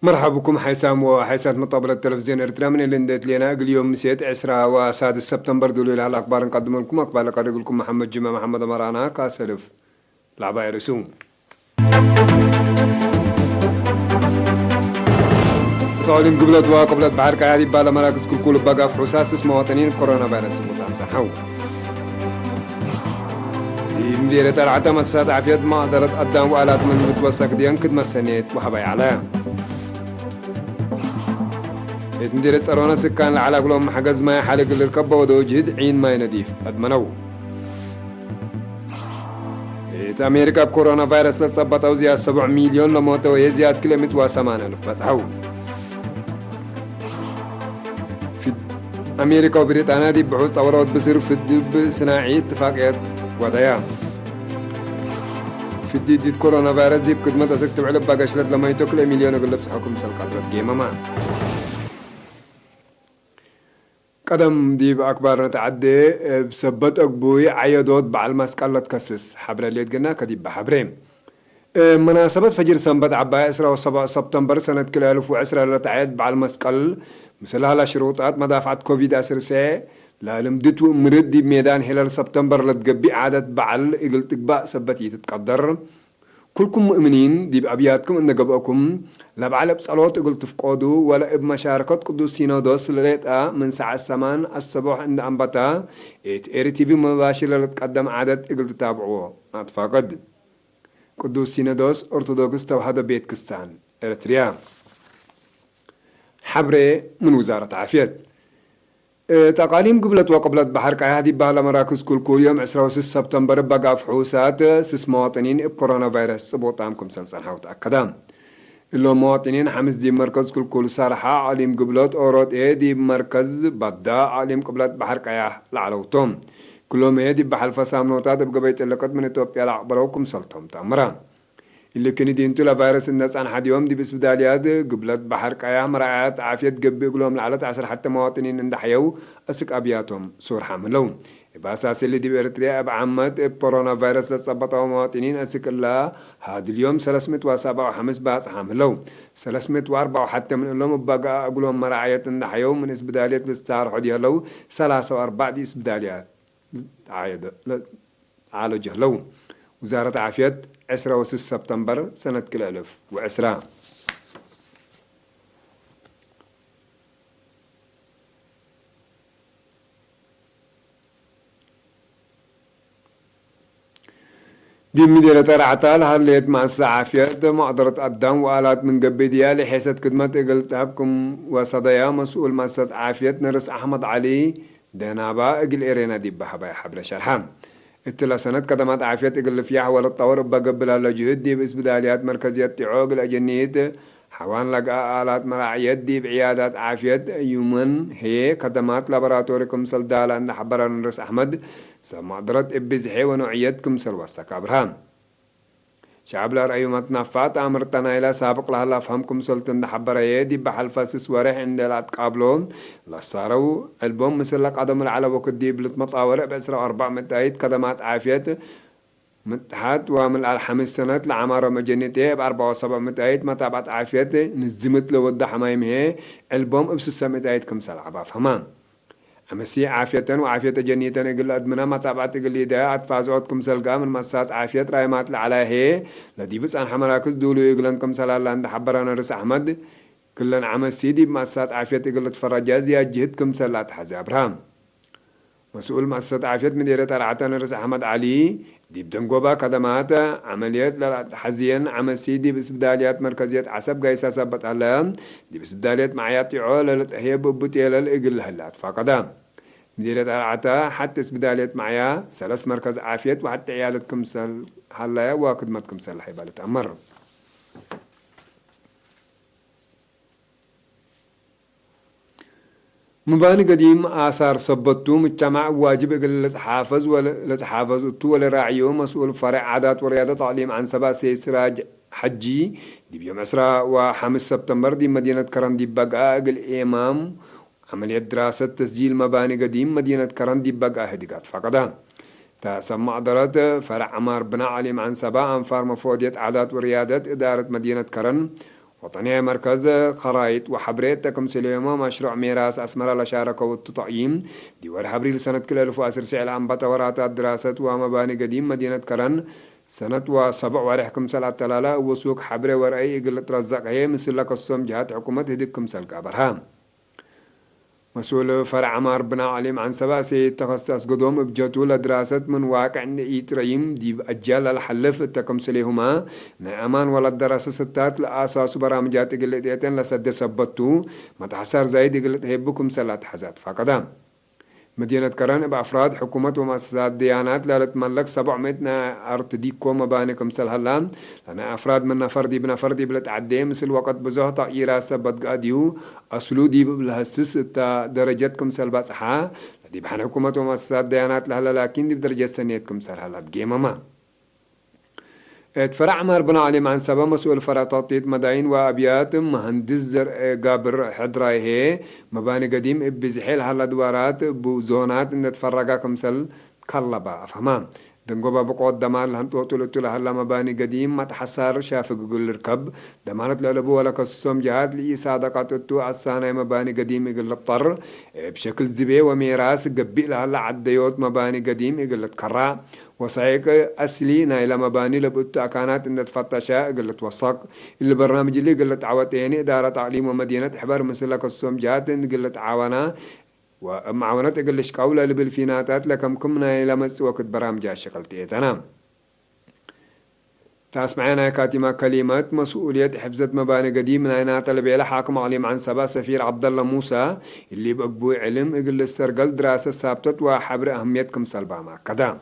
መርሓብኩም ሓይሳም ወሓይሳት መጣበለት ቴሌቪዝዮን ኤርትራ፣ ምን ልንደት ሌና እግልዮም ምሴት ዕስራ ወሳድስ ሰፕተምበር ድሉ ይልሃል ኣክባር እንቀድመልኩም። ኣክባር ለቀደግልኩም መሓመድ ጅማ መሓመድ ኣመራና ካሰልፍ ላዕባይ ርእሱ። ተቃሊም ግብለት ወቅብለት ባሕር ቀያሕ ይባል መራክዝ ክልኩል ባጋፍ ሑሳስስ መዋጠኒን ኮሮና ቫይረስ ሙታም ጸሓው። ዲምዲረ ጠርዓታ መሳት ዓፍየት ማእደረት ኣዳም ወኣላት ምን ምትወሰክ ድየን ክድ መሰኔት ወሓባይ ዓላ። ቤት ምዲረ ጸሮነ ስካን ለዓላ ግሎም ሓገዝ ማይ ሓለ ግልር ከበወዶ ጅህድ ዒን ማይ ነዲፍ ኣድመነው። እቲ ኣሜሪካ ብኮሮና ቫይረስ ለጸበጠው ዝያድ ሰብዕ ሚልዮን ለሞተ ወየ ዝያድ ክልኤ ሚእቲ ወሰማንያ ኣልፍ በጽሐው። ፊድ-፣ ኣሜሪካ ወብሪጣንያ ዲብ ብሑጽ ጠወረወት ብስር ፍድብ ስናዒ እትፋቅየት ወደያ። ፍዲ ዲድ ኮሮና ቫይረስ ዲብ ክድመት ኣሰክ ትብዕል እባ ገሽለት ለማይቶ ክልኤ ሚልዮን እግል ለብጽሐኩም ሰልቃጥረት ጌመማ። ቀደም ዲብ ኣክባር ነቲ ዓዲ እብ ሰበት ኣግቡይ ዓየዶት በዓል መስቀል ለትከስስ ሓብረ ልየት ግና ከዲባ ሓብሬ። እብ መናሰበት ፈጅር ሰንበት ዓባይ ዕስራ ወሰብዓ ሰፕተምበር ሰነት ክልኤ ኣልፍ ወዕስራ ለተዓየድ በዓል መስቀል፣ ምስል ላህላ ሽሩጣት መዳፍዓት ኮቪድ ኣስርሰ፣ ላልምድት ውእምርት ዲብ ሜዳን ሄለል ሰፕተምበር ለትገቢእ ዓደት በዓል እግል ትግባእ ሰበት ኢትትቀደር። ኩልኩም ሙእምኒን ዲብ ኣብያትኩም እነገብአኩም፣ ለበዓል እብ ጸሎት እግል ትፍቆዱ፣ ወለ እብ መሻረከት ቅዱስ ሲኖዶስ ለሌጣ ምን ሰዓት ሰማን ኣሰቦሕ እንደ ኣንበታ፣ እት ኤሪ ቲቪ መባሽር ለልትቀደም ዓደት እግል ትታብዕዎ ኣትፋቅድ። ቅዱስ ሲኖዶስ ኦርቶዶክስ ተዋህዶ ቤት ክስታን ኤርትርያ። ሓብሬ ምን ውዛረት ዓፍየት። ጠቃሊም ግብለት ወቅብለት ባሕር ቀያሕ ዲባህለ መራክዝ ኩልኩል ዮም ዕስራ ወስስ ሰፕተምበር በጋፍ ሕዉሳት ስስ መዋጥኒን እብ ኮሮና ቫይረስ ጽቡቅ ጣም ክምሰል ጸንሐው ተኣከዳ። እሎም መዋጥኒን ሓምስ ዲብ መርከዝ ኩልኩል ሳርሓ ኣሊም ግብለት ኦሮጤ ዲብ መርከዝ ባዳ ኣሊም ቅብለት ባሕር ቀያሕ ለዓለውቶም። ክሎም እየ ዲብ ብሓልፈ ሳምኖታት እብ ገበይ ጥልቅት ምን ኢትዮጵያ ለኣቅበረው ክምሰልቶም ተኣምራ። ኢልክኒ ዲንቱ ለቫይረስ እነጻንሓ ዲዮም ዲብ እስብዳልያት ግብለት ባሕር ቀያሕ መራዓያት ዓፍየት ገብእ እግሎም ለዓለት ዓሰርተ ሓተ መዋጥኒን እንዳሕየው እስቅ ኣብያቶም ሱርሓም ህለው። እብ ኣሳስሊ ዲብ ኤርትርያ እብ ዓመት እብ ኮሮና ቫይረስ ለጸበጠው መዋጥኒን እስቅ እላ ሃድልዮም ሰለስምት ወሰብዓ ወሓምስ ባጽሓም ህለው። ሰለስምት ወኣርብዓ ወሓተ ምን እሎም እባጋኣ እግሎም መራዓየት እንዳሕየው ምን እስብዳልየት ልስታርሖ ዲህለው ሰላሳ ወኣርባዕ ዲ እስብዳልያት ዓየደ-፣ ለ-፣ ዓሎ ጀህለው። ውዛረት ዓፍየት ዕስራ ወስስ ሰፕተምበር ሰነት ክልኤ እልፍ ወዕስራ። ዲብ ሚደረ ጠራዕታ ለሃለየት ማእሰ ዓፍየት መቕደረት ኣዳም ወኣላት ምን ገብእ ድያ ለሔሰት ክድመት እግል ተህብኩም ወሰደያ መስኡል ማእሰት ዓፍየት ንርስ ኣሕመድ ዓሊ ደናባ እግል ኤሬና ዲብ በሃባይ ሓብረ ሸርሓ። እትለ ሰነት ከደማት ዓፍየት እግል ልፍያሕ ወለጣወር እባ ገብእ ላለ ጅህድ ዲብ እስብዳልያት መርከዝየት ጢዖ እግል ኣጀንይት ሓዋን ለግኣ ኣላት መራዕየት ዲብ ዕያዳት ዓፍየት ዩመን ህዬ ከደማት ላቦራቶሪ ክምሰል ዳላ እንደ ሓበረ ንርስ ኣሕመድ ሰብ መቕደረት እብ ብዝሔ ወኖዕየት ክምሰል ወሰክ ኣብርሃ። ሸዕብ ለርአዩ መትናፋት ኣምርተ ናይላ ሳብቅ ለህላ ፍሀም ክምሰልቱ እንደ ሐበረየ፣ ዲብ ሐልፈ ስስ ወሬሕ እንደ ለአትቃብሎ ለሳረው ዕልቦም ምስል ለቀደሙ ለዐለ ወክድ ዲብ ልትመጣወር እብ ዕስራ ወአርባዕ ምእታይት ከደማት ዓፍየት ምትሓት ወምልኣል ሐምስ ሰነት ለዐማሮም እጀኒቴ እብ አርባዕ ወሰብዕ ምእታይት መታብዐት ዓፍየት ንዝምት ለወዳ ሐማይም ህዬ ዕልቦም እብ ስሰ ምእታይት ክምሰል ዐባ ፍሀማ። ዐመሲ ዓፍየተን ወዓፍየት እጀኒተን እግል ለአድምና መታብዐት እግል ሊደያ አትፋዝዖት ክምሰል ገአ ምን መሳት ዓፍየት ራይማት ለዐላየ ህዬ ለዲቡ ጸንሐ መራክዝ ዱሉይ እግለን ክምሰል ሀላ እንደ ሐበረ ነርስ አሕመድ፣ ክለን ዐመሲ ዲብ መሳት ዓፍየት እግል ልትፈረጃ ዝያድ ጅህድ ክምሰል ለአትሐዜ አብርሃ። መስኡል መአሰሰት ዓፍየት ምዴርየት አርዓተ ነርስ አሕመድ ዐሊ፣ ዲብ ደንጎባ ከደማት ዐመልየት ለለአትሐዝየን ዐመሲ ዲብ እስብዳልያት መርከዝየት ዐሰብ ጋይሳ ሰበት ሀለ፣ ዲብ እስብዳልየት መዕያ ጢዖ ለልጥህየብ እቡ ጤለል እግል ለሀለ አትፋቀዳ። ምዴርየት አርዓተ ሐቲ እስብዳልየት መዕያ ሰለስ መርከዝ ዓፍየት ወሐቲ ዕያደት ክምሰል ሀለየ ወክድመት ክምሰል ለሀይባ ልትአመር። ምባኒ ገዲም አሳር ሰበቱ ምጅተማዕ ዋጅብ እግል ልትሓፈዝ ወለ-፣ ልትሓፈዝ እቱ ወለራዕዩ መስኡል ፈሬዕ ዓዳት ወርያደት አቅሊም ዐንሰባ ሰይድ ስራጅ ሐጂ ዲብ ዮም ዕስራ ወሐምስ ሰብተምበር ዲብ መዲነት ከረን ዲብ በግአ እግል ኤማም ዐመልየት ድራሰት ተስጂል መባኒ ገዲም መዲነት ከረን ዲብ በግአ ህድግ አትፋቀዳ። እታ ሰብ መቅደረት ፈረዕ ዐማር ብና አቅሊም ዐንሰባ አንፋር መፈወድየት ዓዳት ወርያደት እዳረት መዲነት ከረን وطنية مركز خرايط وحبريت تكمسليهما مشروع ميراث أسمرة لشاركة والتطعيم دي ورح أبريل سنة كل ألف وعشر سعي الأنبطة وراتات دراسة ومباني قديم مدينة كرن سنة وسبع ورح كمسل التلالة وسوق حبري ورأي إقل ترزق هي مثل لك الصوم جهات حكومة هدك كمسل قابرها. مسؤول فرع عمار بن علي عن سباسي تخصص قدوم بجتو لدراسة من واقع نئيت ريم دي بأجال الحلف التكمسليهما نأمان ولا الدراسة ستات لأساس برامجات إقل ديتين لسد سبتو متحسر زايد إقل تهيبكم سلات حزات فقدام. مدينة كرن بأفراد حكومة ومؤسسات ديانات لا لتملك سبعمية أرت ديكو مباني كمسل هلان لنا أفراد من نفردي بنفردي بلت عدي مثل وقت بزوه تغييرا سبت قاديو أسلو دي ببلهسس التا درجة كمسل باسحا لدي بحن حكومة ومؤسسات ديانات لهلا لكن دي بدرجة سنية كمسل هلا دقيمة ما. اتفرع عمر بن علي عن سبا مسؤول فرع تطيط مداين وأبيات مهندس زر قابر حدراي هي مباني قديم بزحيل هلا دوارات بزونات إن تفرقا كمسل كلبا أفهمان دنقوبا بقوة دمار لهن توتو لتو لهلا مباني قديم ما تحسار شافق قل ركب دمارت لألبو ولا كسوم جهات لإي صادقات التو عسانا مباني قديم يقل الطر بشكل زبي وميراس قبي لهلا عديوت مباني قديم يقل تكرا وسايق أصلي نايلا مباني لبؤت أكانات إن تفتشا قلت وساق اللي برنامج اللي قلت عوتيني إدارة تعليم ومدينة حبر مثل لك السوم جات إن قلت عوانا ومعاونة قلش قولة لبالفيناتات لكم كم نايلا مس وقت برامج الشغل تيتنا. تاسمعنا كاتمة كلمة مسؤولية حفظة مباني قديم ناينا تلبيلة حاكم علي عن سبا سفير عبد الله موسى اللي بقبو علم قل السرقل دراسة ثابتة وحبر أهميتكم سلبا ما كذا.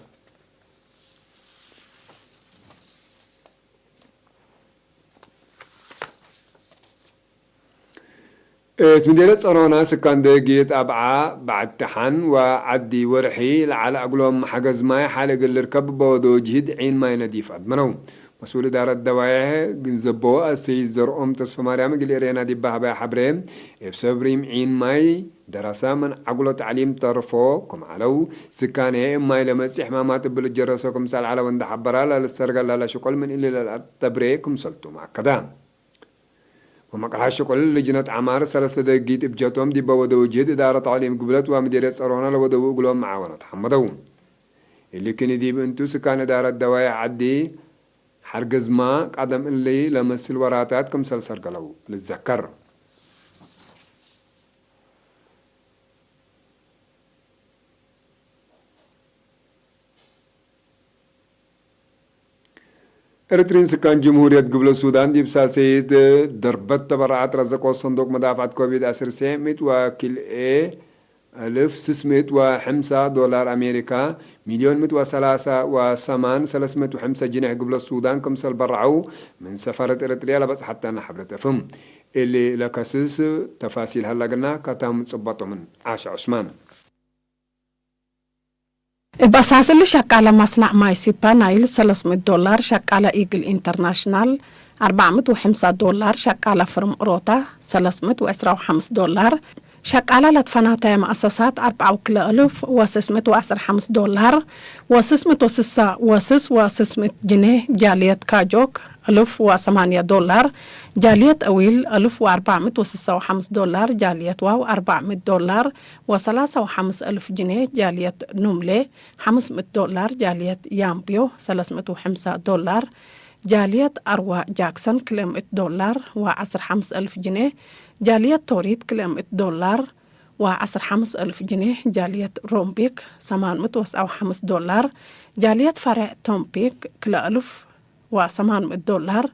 እቲ ምድረ ጸሮና ስካን ደጊት ኣብዓ ባዕትሓን ወዓዲ ወርሒ ለዓለ ኣግሎም ሓገዝ ማይ ሓለ እግል ልርከብ በወዶ ጅህድ ዒን ማይ ነዲፍ ኣድመነው። መስኡል እዳረት ደዋየሕ ግንዘቦ ኣሰይ ዘርኦም ተስፈ ማርያም እግል ኤሬና ዲባ ሃባያ ሓብሬ ኤብ ሰብሪም ዒን ማይ ደራሳ ምን ዓጉሎ ተዕሊም ተርፎ ክም ዓለው ስካነ እማይ ለመጺሕ ማማት እብል ጀረሶ ክምሳል ዓለው እንዳ ሓበራ ላልሰርጋ ላላ ሽቆል ምን ኢሊ ላልኣተብሬ ክምሰልቱ ማከዳ። ወመቅርሓ ሽቁል ልጅነት ዓማር ሰለስተ ደጊት እብጀቶም ዲበ ወደው ጅህድ እዳረ ተዕሊም ግብለት ወምዴርየ ጸሮና ለወደው እግሎም መዓወነት ሓመደው። ኢልክኒ ዲብ እንቱ ስካን እዳረት ደዋያ ዓዲ ሓርገዝማ ቃደም እሊ ለመስል ወራታት ክምሰል ሰርገለው ልዘከር። ኤርትሪን ስካን ጅምሁርየት ግብለ ሱዳን ዲብ ሳልሰይት ደርበት ተበረዓት ረዘቆ ሰንዱቅ መዳፍዓት ኮቪድ ዓሰርተ ሚእት ወክልኤ ኣልፍ ስስሚእት ወሕምሳ ዶላር ኣሜሪካ ሚልዮን ሚእት ወሰላሳ ወሰማን ሰለስሚእት ወሕምሳ ጅነሕ ግብለ ሱዳን ክምሰል በረዓው ምን ሰፋረት ኤርትርያ ለበጽሓተና ሕብረት ኤፍም። እሊ ለከስስ ተፋሲል ሃላግና ካታም ጽባጦምን ዓሻ ዑስማን። እብ ኣሳስሊ ሸቃለ ማስናዕ ማይ ሲፓ ናይል ሰለስሚእት ዶላር፣ ሸቃለ ኢግል ኢንተርናሽናል ኣርባዕሚእት ወሕምሳ ዶላር፣ ሸቃለ ፍርም ኦሮታ ሰለስሚእት ወዕስራ ወሓምስ ዶላር፣ ሸቃለ ለትፈናተየ መኣሰሳት ኣርብዓ ወክልኤ እልፍ ወስስሚእት ወዕስራ ሓምስ ዶላር፣ ወስስሚእት ወስሳ ወስስ ወስስሚእት ጅኔ፣ ጃልየት ካጆክ እልፍ ወሰማንያ ዶላር፣ ጃልየት እዊል እልፍ ወኣርባዕሚእት ወስሳ ወሓምስ ዶላር፣ ጃልየት ዋው ኣርባዕሚእት ዶላር፣ ወሰላሳ ወሓምስ እልፍ ጅኔ ጃልየት ኑምሌ፣ ሓምስሚእት ዶላር ጃልየት ያምብዮ፣ ሰለስሚእት ወሕምሳ ዶላር ጃልየት ኣርዋ ጃክሰን፣ ክልኤሚእት ዶላር ወዓስር ሓምስ እልፍ ጅኔ ጃልየት ቶሪት፣ ክልኤሚእት ዶላር ወዓስር ሓምስ እልፍ ጅኔ ጃልየት ሮምቢክ፣ ሰማንሚእት ወስዓው ሓምስ ዶላር ጃልየት ፈረዕ ቶምፒክ፣ ክልኤ እልፍ ወሰማንሚእት ዶላር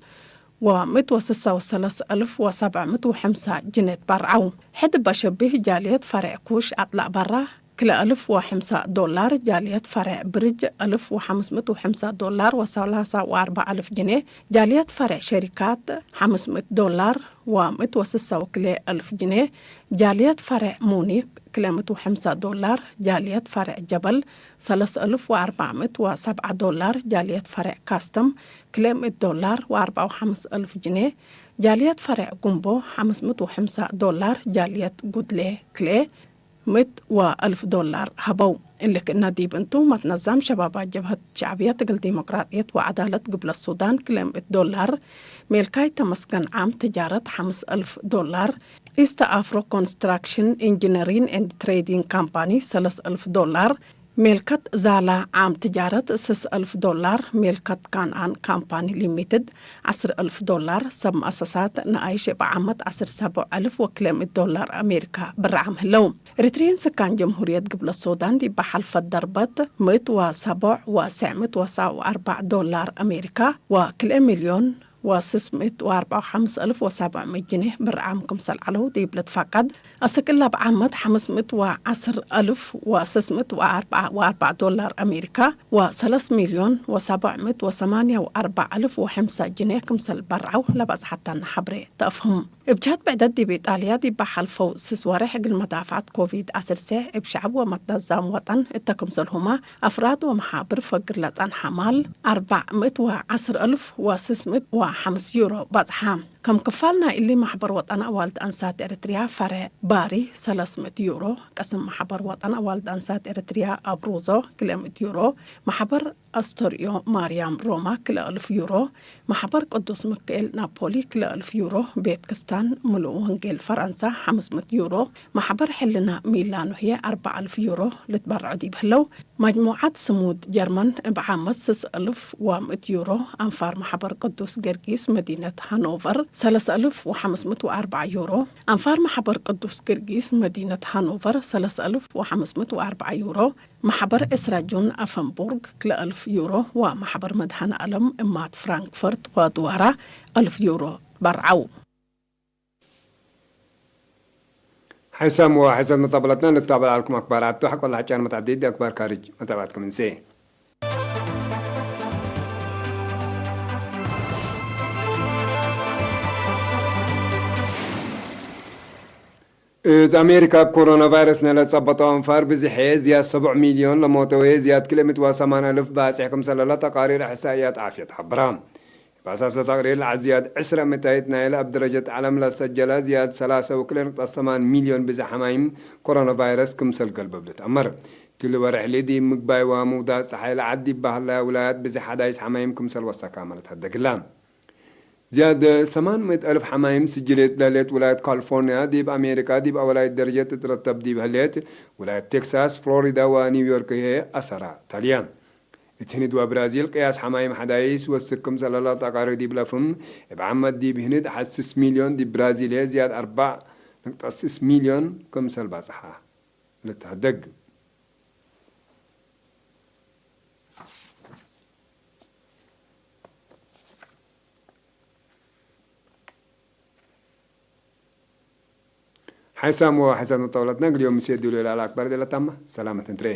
ወሚእት ወስሳ ወሰለስ እልፍ ወሰብዕሚእት ወሕምሳ ጅኔት ባርዓው። ሕድ በሸቢህ ጃልየት ፈረዕ ኩሽ ኣጥላዕ ባራ ክልኤ እልፍ ወሕምሳ ዶላር፣ ጃልየት ፈረዕ ብርጅ እልፍ ወሓምስሚእት ወሕምሳ ዶላር ወሰላሳ ወኣርባዓ እልፍ ጅኔ፣ ጃልየት ፈረዕ ሸሪካት ሓምስሚእት ዶላር ወሚእት ወስሳ ወክልኤ እልፍ ጅኔ፣ ጃልየት ፈረዕ ሙኒክ ክልኤሚእት ወሕምሳ ዶላር፣ ጃልየት ፈረዕ ጀበል ሰለስተ እልፍ ወኣርባዕሚእት ወሰብዓ ዶላር፣ ጃልየት ፈረዕ ካስተም ክልኤሚእት ዶላር ወኣርብዓ ወሓምስ እልፍ ጅኔ፣ ጃልየት ፈረዕ ጉምቦ ሓምስሚእት ወሕምሳ ዶላር፣ ጃልየት ጉድሌ ክልኤ ምእት ወእልፍ ዶላር ሃበው። እልክ እናዲብ እንቱ ማትነዛም ሸባባ ጀብሀት ሻዕብያ ትግል ዲሞቅራጥየት ወዓዳለት ግብለት ሱዳን ክልኤ ምእት ዶላር፣ ሜልካይ ተመስገን ዓም ትጃረት ሓምስ እልፍ ዶላር፣ ኢስት ኣፍሮ ኮንስትራክሽን ኢንጂነሪን ኤንድ ትሬዲንግ ካምፓኒ ሰለስ እልፍ ዶላር፣ ሜልከት ዛላ ዓም ትጃረት ስስ እልፍ ዶላር፣ ሜልከት ካንኣን ካምፓኒ ሊሚትድ ዓስር እልፍ ዶላር፣ ሰብ መኣሰሳት ንኣይሽ ብዓመት ዓስር ሰብዕ እልፍ ወክልኤ ምእት ዶላር ኣሜሪካ ብርዓም ህለው። ኤሪትሪያን ስካን ጀምሁርየት ግብለት ሶዳን ዲባ ሓልፈት ደርበት ምእት ወሰቦዕ ወስዕ ምእት ወሰብ ወኣርባዕ ዶላር ኣሜሪካ ወክልኤ ሚልዮን ወስስ ምእት ወኣርባዕ ወሓምስ እልፍ ወሰብዕ ምእት ጅኔ ብርዓም ክምሰል ዓለው ዲብ ልትፋቀድ። ኣሰቅላ ብዓመት ሓምስ ምእት ወዓስር እልፍ ወስስ ምእት ወኣርባዕ ወኣርባዕ ዶላር ኣሜሪካ ወሰለስ ሚልዮን ወሰብዕ ምእት ወሰማንያ ወኣርባዕ እልፍ ወሐምሳ ጅኔ ክምሰል በርዓው ለባጽሓታና ሓብሬ ተእፍህም። እብ ጃት ብዕደት ዲብ ኢጣልያ ዲብ ሓልፈው ስስ ወርሕ እግል መዳፍዓት ኮቪድ ዓሰርተ እብ ሸዕብ ወመትነዛም ወጠን እተ ክምሰልሁማ ኣፍራድ ወመሓብር ፈግር ለጸንሓ ማል ኣርባዕ ምእት ወዓስር እልፍ ወስስ ምእት ወሓምስ ዩሮ በጽሓ። ከም ክፋል ናይ እሊ ማሕበር ወጠን ኣዋልድ ኣንሳት ኤርትርያ ፈረ ባሪ ሰለስ ምእት ዩሮ፣ ቀስም ማሕበር ወጠን ኣዋልድ ኣንሳት ኤርትርያ ኣብሩዞ ክልኤ ምእት ዩሮ፣ ማሕበር ኣስተርእዮ ማርያም ሮማ ክልተ እልፍ ዩሮ፣ ማሕበር ቅዱስ ሚካኤል ናፖሊ ክልተ እልፍ ዩሮ፣ ቤት ክስታን ምሉእ ወንጌል ፈረንሳ ሓምስ ምእት ዩሮ፣ ማሕበር ሕልና ሚላኖ ህየ ኣርባዓ እልፍ ዩሮ ልትበርዖ ዲብ ህለው፣ መጅሙዓት ስሙድ ጀርመን እብ ዓመት ስስ እልፍ ወምእት ዩሮ፣ ኣንፋር ማሕበር ቅዱስ ጊዮርጊስ መዲነት ሃኖቨር ሰለስ እልፍ ወሓምስ ምእት ወኣርባዓ ዩሮ፣ ኣንፋር ማሕበር ቅዱስ ጊዮርጊስ መዲነት ሃኖቨር ሰለስ እልፍ ወሓምስ ምእት ወኣርባዓ ዩሮ፣ ማሕበር ዕስራ ጁን ኣፈንቡርግ ክልተ እልፍ ዩሮ ወማሕበር መድሃነ ኣለም እማት ፍራንክፈርት ወድዋራ እልፍ ዩሮ በርዓው። ሓይሳም ወሓይሳት መጻብላትና ልታበላልኩም ኣክባር ኣቶ ሓቆላ ሓጫን መታዕዲድ ኣክባር ካርጅ መታባትኩም እንሴ። እት ኣሜሪካ ኮሮና ቫይረስ ነለ ጸበጠ ኣንፋር ብዝሐ ዝያድ ሰብዕ ሚልዮን ለሞተወ ዝያድ ክልኤ ምእት ወሰማንያ እልፍ ባጽሕ ክምሰለላ ተቃሪር እሕሳእያት ዓፍየት ሓብራ። ባሳሰ ተቅሪር ለዓዝያድ ዕስራ ምእታይት ናይለ ኣብ ደረጀት ዓለም ለሰጀለ ዝያድ ሰላሳ ወክልኤ ነጥቢ ሰማንያ ሚልዮን ብዝሕ ሓማይም ኮሮና ቫይረስ ክምሰል ገልበብ ልትኣመር። ትል ወርሕ ሊዲ ምግባይ ወምውዳእ ፀሓይ ለዓድ ይባህላ ውላያት ብዝሕ ሓዳይስ ሓማይም ክምሰል ወሰካ ማለት ሃደግላ። ዝያድ ሰማንያ ምእት ኣልፍ ሓማይም ስጅሌት ለሌት ውላያት ካሊፎርኒያ ዲብ ኣሜሪካ ዲብ ኣወላይት ደረጀት ትረተብ ዲብ ህሌት ውላያት ቴክሳስ፣ ፍሎሪዳ ወኒውዮርክ ህየ ኣሰራ ታልያ። እት ህንድ ወብራዚል ቅያስ ሓማይም ሓዳይስ ወስክ ክምሰል ለላ ተቃሪ ዲብ ለፍም፣ እብ ዓመት ዲብ ህንድ ሓስስ ሚልዮን ዲብ ብራዚል ህየ ዝያድ ኣርባዕ ነጥቢ ስስ ሚልዮን ክምሰል ባጽሓ ልትሃደግ። ሓይሳም ወሓይሳት መጠውለትና ግልዮም ምስ የድሉ ኢላ ኣክባር ደለታማ ሰላመት እንትሬ።